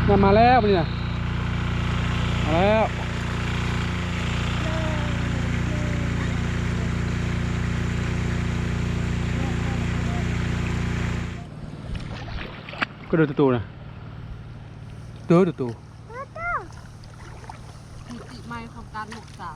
ນຳມາແລ້ວ ບາດນີ້ນະ ມາແລ້ວ ກະໂດດໂຕໆ ນະ ໂຕໆ ມິຕິໃໝ່ຂອງການມົກສາ.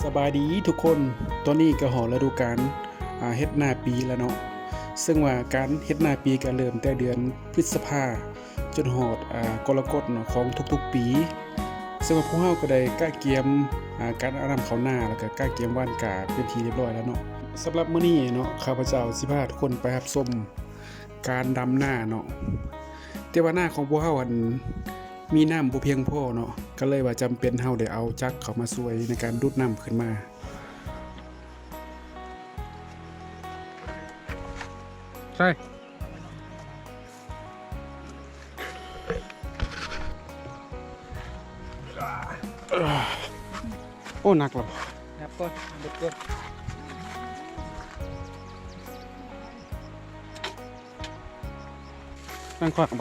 ສະບາຍດີທຸກຄົນ, ຕອນນີ້ກໍຮອດລະດູການ ອາ ເຮັດນາປີແລ້ວເນາະ, ເຊິ່ງວ່າການເຮັດນາປີກໍເລີ່ມແຕ່ເດືອນພຶດສະພາ ຈົນຮອດ ອາ ກໍລະກົດເນາະ ຂອງທຸກໆປີ. ເຊິ່ງວ່າພວກເຮົາກໍໄດ້ກະກຽມ ອາ ການເອົານ້ຳເຂົ້ານາ ແລ້ວກໍກະກຽມຫວ່ານກ້າເປັນທີ່ຮຽບຮ້ອຍແລ້ວເນາະ. ສຳລັບມື້ນີ້ເນາະ ຂ້າພະເຈົ້າຊິພາທຸກຄົນໄປຮັບຊົມການດຳນາເນາະ, ແຕ່ວ່ານາຂອງພວກເຮົາຫັ້ນມີນ້ຳບໍ່ພຽງພໍເນາະ, ກໍເລີຍວ່າຈຳເປັນເຮົາໄດ້ເອົາຈັກເຂົ້າມາຊ່ວຍໃນການດູດນ້ຳຂຶ້ນມາ. ໃສ່ ໂອ້ ໜັກແລ້ວ ນັບກ່ອນ ເບິດກ່ອນ ຕັ້ງຂວາງບໍ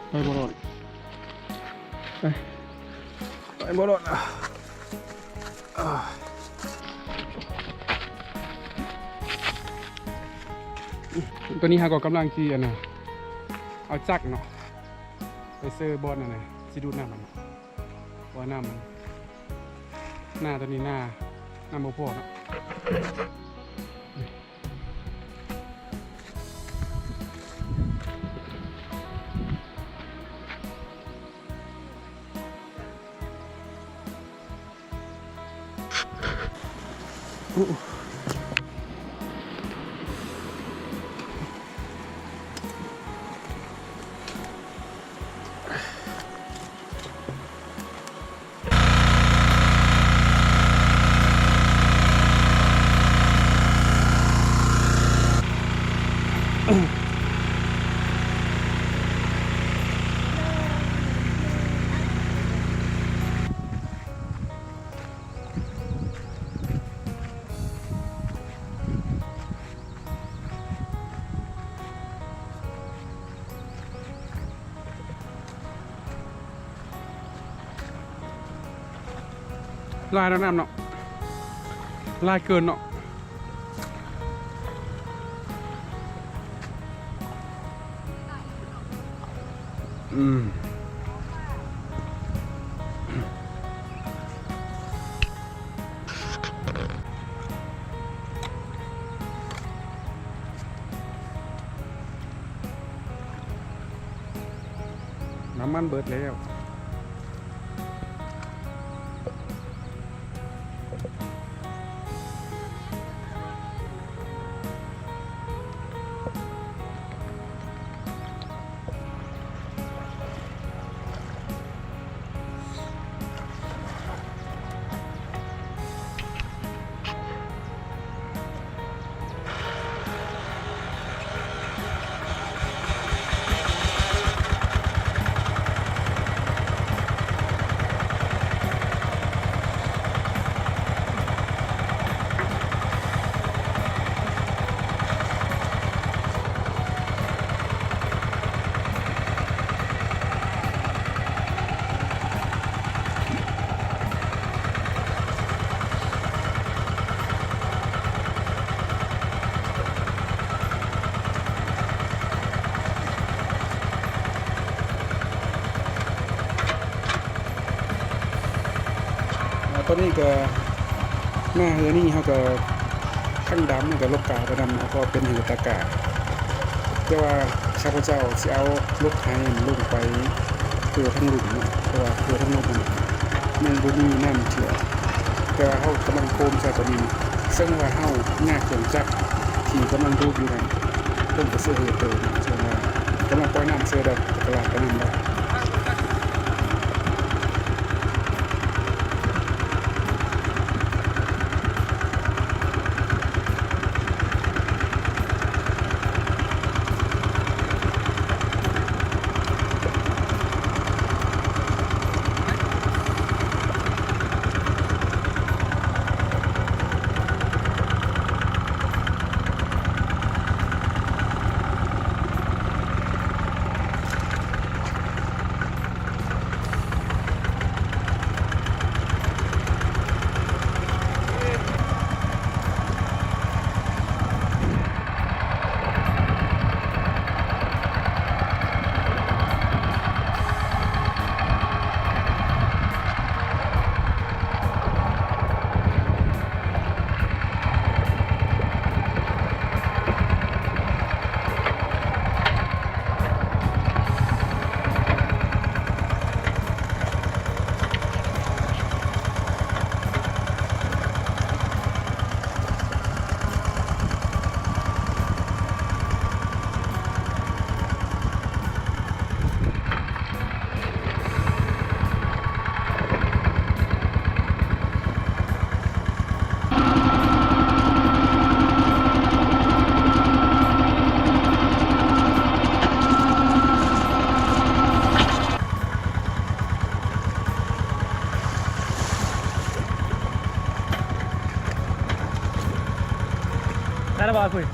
ໂອ້ໂຫ ໄປບໍ່ລອດ ໄປ ໄປບໍ່ລອດ. ຕອນນີ້ເຮົາກໍກຳລັງຊິ ອັນນ່າ ເອົາຈັກເນາະ ໄປເຊີບ່ອນ ອັນນ່າ ຊິດູດນ້ຳຫັ້ນເນາະ ເພາະວ່ານ້ຳມັນ ນາຕອນນີ້ນາ ນ້ຳບໍ່ພໍເນາະ. ຫຼາຍເນາະ ນ້ຳເນາະ ຫຼາຍເກີນເນາະ. ອືມ ນ້ຳມັນເບິດແລ້ວ. ໂ ຕອນນີ້ກະມາເຮືອນີ້ ເຮົາກະທັງດຳ ແລ້ວກະລົກກາໄປນຳເນາະ ເພາະວ່າເປັນເຮືອຕາກາ ແຕ່ວ່າຂ້າພະເຈົ້າຊິເອົາລົດໄຖລົງໄປເພື່ອທາງລຸ່ມເນາະ ເພາະວ່າເພື່ອທາງລຸ່ມມັນຍັງບໍ່ມີນ້ຳເທື່ອ ແຕ່ວ່າເຮົາກຳລັງໂຮມໃສ່ຕອນນີ້ ເຊິ່ງວ່າເຮົາຍາກເຄື່ອງຈັກທີ່ກຳລັງດູດຢູ່ນັ້ນ ເພິ່ນກະເສຍເຫດໂຕ ເຊິ່ງວ່າກຳລັງປ່ອຍນ້ຳເສຍແລ້ວ ກະລາກໄປນຳແລ້ວ. ໄດ້ແລ້ວບໍ່ອ້າຍ?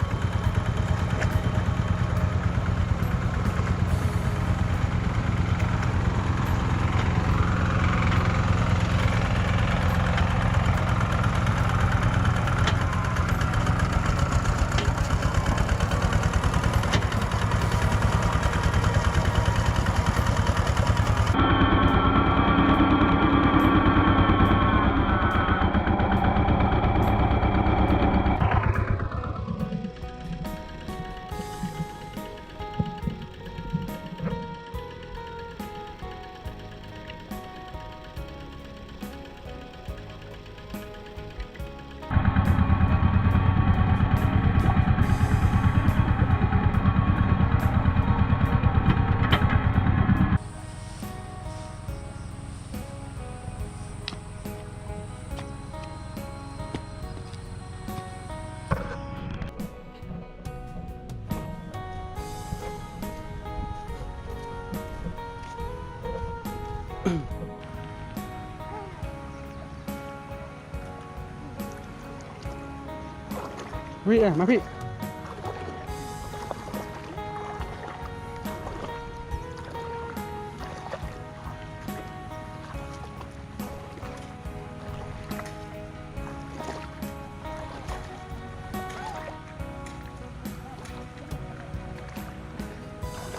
ວິ ເອີ ມາພີ້.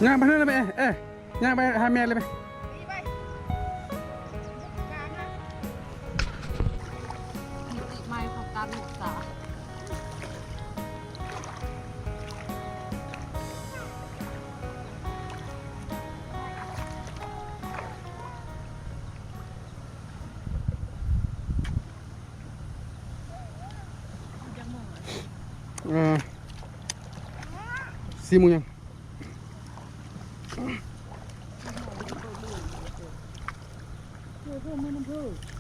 ຍ່າງໄປເທິງເລີຍແມ່. ເອີ ຍ່າງໄປຫາແມ່ເລີຍແມ່. ເອີ ສີ່ໂມງຍັງ. ເອີ ເພິ່ນມານຳເພິ່ນ.